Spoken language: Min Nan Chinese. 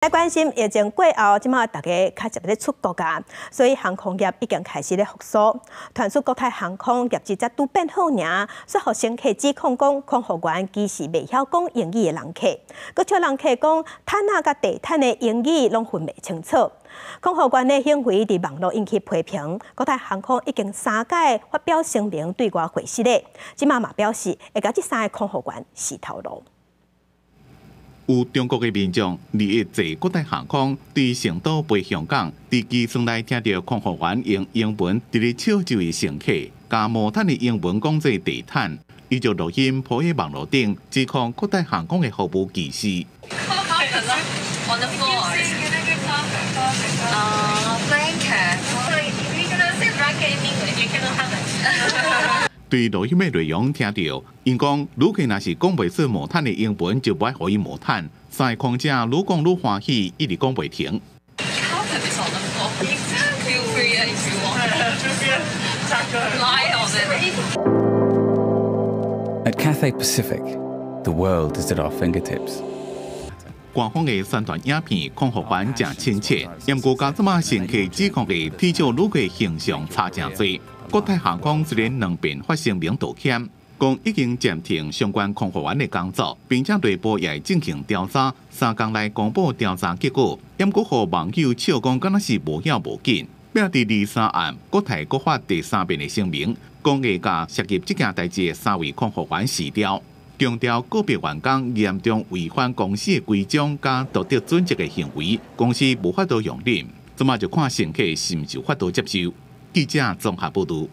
來關心疫情過後，這馬大家較濟欲出國啊，所以航空業已經開始咧復甦。傳出國泰航空業績才拄變好爾，煞予乘客指控講空服員其實袂曉講英語的人客，閣笑人客講毯仔佮地毯的英語攏分袂清楚。空服員的行為佇網路引起批評，國泰航空已經三擺發表聲明對外回釋咧，這馬嘛表示會共這三个空服員洗頭路。有中國的民眾佇咧坐國泰航空對成都飛香港，佇機艙內聽著空服員用英文佇咧笑這位乘客，共毛毯的英文講做地毯，伊就錄音鋪佇網路頂，指控國泰航空的服務歧視。 Carpet on the floor. Blanket. You cannot say blanket in English. You cannot have it. 對錄音的內容聽著，𪜶講旅客若是講袂出毛毯的英文，就無愛予伊毛毯。三个空姐愈講愈歡喜，一直講袂停。 Carpet is on the floor. Feel free if you want. Lie on it. At Cathay Pacific, the world is at our fingertips. 官方的宣傳影片，空服員誠親切，毋過共這馬乘客指控的恥笑旅客形象差誠濟。國泰航空雖然兩遍發聲明道歉，講已經暫停相關空服員的工作，並且內部也會進行調查，3工內公布調查結果。毋過予網友笑講，敢若是無要無緊。欲佇23暗，國泰閣發第三遍的聲明，講會共涉及這件代誌的三位空服員辭掉，強調個別員工嚴重違反公司的規章佮道德準則的行為，公司無法度容忍。這馬就看乘客是毋是有法度接受。記者綜合報導。